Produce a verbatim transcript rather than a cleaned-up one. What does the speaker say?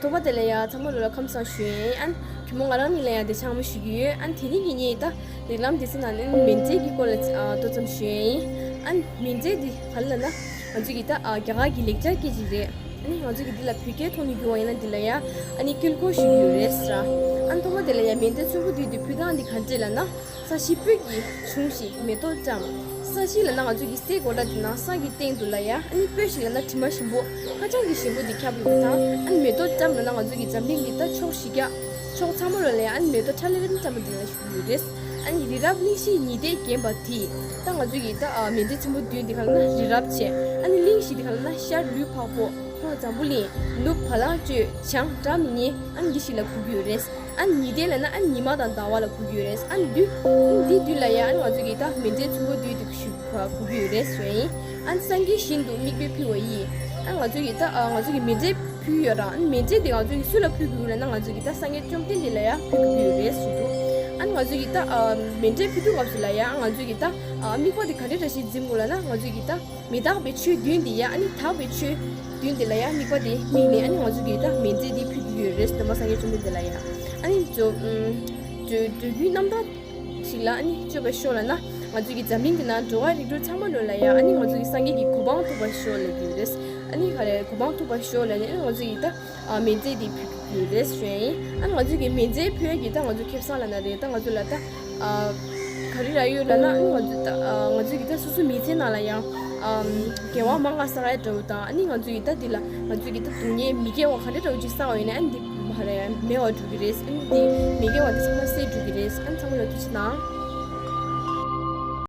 ཐོག་མ་དེ་ལ་ཡ་ཚང་མ་ལོ་ལ་ཁམས་བཟང་ཞུ་ཡིན། ཨན་གུས་མོ་ང་རང་ཉིད་ལ་ཡ་བདེ་ཆེན་མོ་ཞུ་གི་ཡོད། ཨན་དེ་རིང་གི་ངས་ད་རིགས་ལམ་སྡེ་ཚན་ནང་ནས་མེ་མཛད་ཀྱི་སྐོར་ལ་ཏོག་ཙམ་ཞུ་ཡིན། ཨན་མེ་མཛད་འདི་ག་རེ་ལབ་ན་ང་ཚོ་གི་ད་རྒྱ་གར་གྱི་ལེགས་སྦྱར་སྐད་ཅིག་རེད། ཨ་ནི་ང་ཚོ་གི་འདི་ལ་བོད་སྐད་ཐོག་ནས་བསྒྱུར་བ་ཡིན་ན་འདི་ལ་ཡ་ཨ་ནི་དཀྱིལ་འཁོར་ཞུ་གི་ཡོད་རེད་ཟེར། ཨན་ཐོག་མ་དེ་ལ་ཡ་མེ་མཛད་ཚོམ་བུ་བསྡུས་ཏེ་ཕུལ་སྟངས་འདི་ག་འདྲས་ལབ་ན། ས་གཞི་སྤོས་ཀྱིས་བྱུགས་ཤིང་མེ་ཏོག་བཀྲམ། ས་གཞི་ལབ་ན་ང་ཚོ་གི་སའི་གོ་ལ་དེ་ནང་ས་གི་སྟེང་དུ་ལ་ཡ་ཨ་ནི་སྤོས་ཤིང་ལབ་ན་དྲི་མ་ཞིམ་པོ་ཧ་ཅང་གི་ཞིམ་པོ་དེ་ཁྱབ་ཡོད་པ་དང་། ཨ་ནི་མེ་ཏོག་བཀྲམ་ལབ་ན་ང་ཚོ་གི་འཛམ་གླིང་གི་ད་ཕྱོགས་བཞི་རྒྱ་ཕྱོགས་ཚང་མ་ལ་ལ་ཡ་ཨ་ནི་མེ་ཏོག་ཁྲ་ལེ་ལེ་བཀྲམ་པ་དེ་ལ་ཞུ་གི་ཡོད་རེད། ཨ་ནི་རི་རབ་གླིང་བཞི་ཉི་ཟླས་བརྒྱན་པ་དེ་ད་ང་ཚོ་གི་ད་མེ་མཛད་ཚོམ་བུ་བདུན་དེ་ག་ལབ་ན་རི་རབ་བྱས། ཨ་ནི་གླིང་བཞི་དེ་ག་ལབ་ན་ཤར་ལུས་འཕགས་པོ། ལྷོ་འཛམ་བུ་གླིང་། ནུབ་བ་ལང་སྤྱོད། བྱང་སྒྲ་མི་སྙན། ཨ་ནི་འདི་ཞིག་ལ་གོ་གི་ཡོད་རེད། ཨ་ནི་ཉི་ཟླ་ལབ་ན་ཨ་ནི་ཉི་མ་དང་ཟླ་བ་ལ་གོ་གི་ཡོད་རེད། ཨ་ནི་བདུད། ཨ་ནི་འདི་བདུད་ལ་ཡ་ཨ་ནི་ང་ཚོ་གི་ད་མེ་མཛད་ཚོམ་བུ་བདུད་དེ་ཞུ་གོ་གི་ཡོད་རེད་ཟེར་ཡིན། ཨ་ནི་སངས་རྒྱས་ཞིང་དུ་དམིགས་པས་ཕུལ་བ་ཡིས། ཨ་ནི་ང་ཚོ་གི་ད་ང་ཚོ་གི་མེ་མཛད་ཕུལ་ཡོད་ར། ཨ་ནི་མེ་མཛད་དེ་ང་ཚོ་གི་སུ་ལ་ཕུལ་དགོས་ལབ་ན་ང་ཚོ་གི་ད་སངས་རྒྱས་བཅོམ་ལྡན་འདས་ལ་ཡ་ཕུལ་དགོས་ཡོད་རེད་ཟེར་འདུག་ཨ་ནི་ང་ཚོ་གི་ད་མེ་མཛད་ཕུལ་དུས་སྐབས་སུ་ལ་ཡ་ང་ཚོ་གི་ད་དམིགས་པ་དེ་ག་འདྲ་འདྲ་ཞིག་འཛིན་དགོས་ལབ་ན་ང་ཚོ་གི་ད། མི་རྟག་པའི་ཆོས་བདུན་དེ་ཡ་ཨ་ནི་དག་པའི་ཆོས་བདུན་དེ་ལ་ཡ་དམིགས་པ་དེ་དམིགས་ནས་ཨ་ནི་ང་ཚོ་གི་ད་མེ་མཛད་དེ་ཕུལ་གྱི་ཡོད་རེད། སྟོན་པ་སངས་རྒྱས་བཅོམ་ལྡན་འདས་ལ་ཡ་ཨ་ནི་ཇོ་ཇོ་ཇོ་རྒྱུའི་རྣམ་ཐར་ཞིག་ལ་ཨ་ནི་དཔྱོད་པ་ཤོག་ལབ་ན་ང་ཚོ་གི་འཛམ་གླིང་འདི་ན་འགྲོ་བ་རིགས་དྲུག་ཚང་མ་ལོ་ལ་ཡ་ཨ་ནི་ང་ཚོ་གི་སངས་རྒྱས་ཀྱི་གོ་འཕང་ཐོབ་པར་ཤོག་ལབ་ཀྱི་ཡོད་རེད། ཨ་ནི་ག་རེ་གོ་འཕང་ཐོབ་པར་ཤོག་ལབ་ནས་ཨ་ནི་ང་ཚོ་གི་ད་མེ་མཛད་དེ་ཕུལ་གྱི་ཡོད་རེད་ཞུ་ཡ་ཡིན། ཨ་ནི་ང་ཚོ་གི་མེ་མཛད་ཕུལ་ཡ་གི་ད་ང་ཚོ་ཁེ་བཟང་ལབ་ན་རེད། ད་ང་ཚོ་ལ་ད། ག་རེ་རག་ཡོད་ལབ་ན་ང་ཚོ་ད་ང་ཚོ་གི་ད་སོ་སོ་མི་ཚེ་ནང་ལ་ཡང་དགེ་བ་མང་ང་བསགས་ཡ་འདྲ་བོ་དང་ཨ་ནི་ང་ཚོ་གི་ད་འདི་ལ་ང་ཚོ་གི་ད་སྡུག་བསྔལ་མི་དགེ་བ་ག་རེ་འདྲ་བོ་ཅིག་བསགས་པ་ཡིན་ན་ཨ་ནི་འདི་མ་རེད་མེད་པ་འགྲོ་གི་རེད། ཨ་ནི་འདི་མི་དགེ་བ་འདི་ཚང་མ་སེལ་འགྲོ་གི་རེད། ཨ་ནི་ཚང་མ་ལ་ཐུགས་རྗེ་གནང་།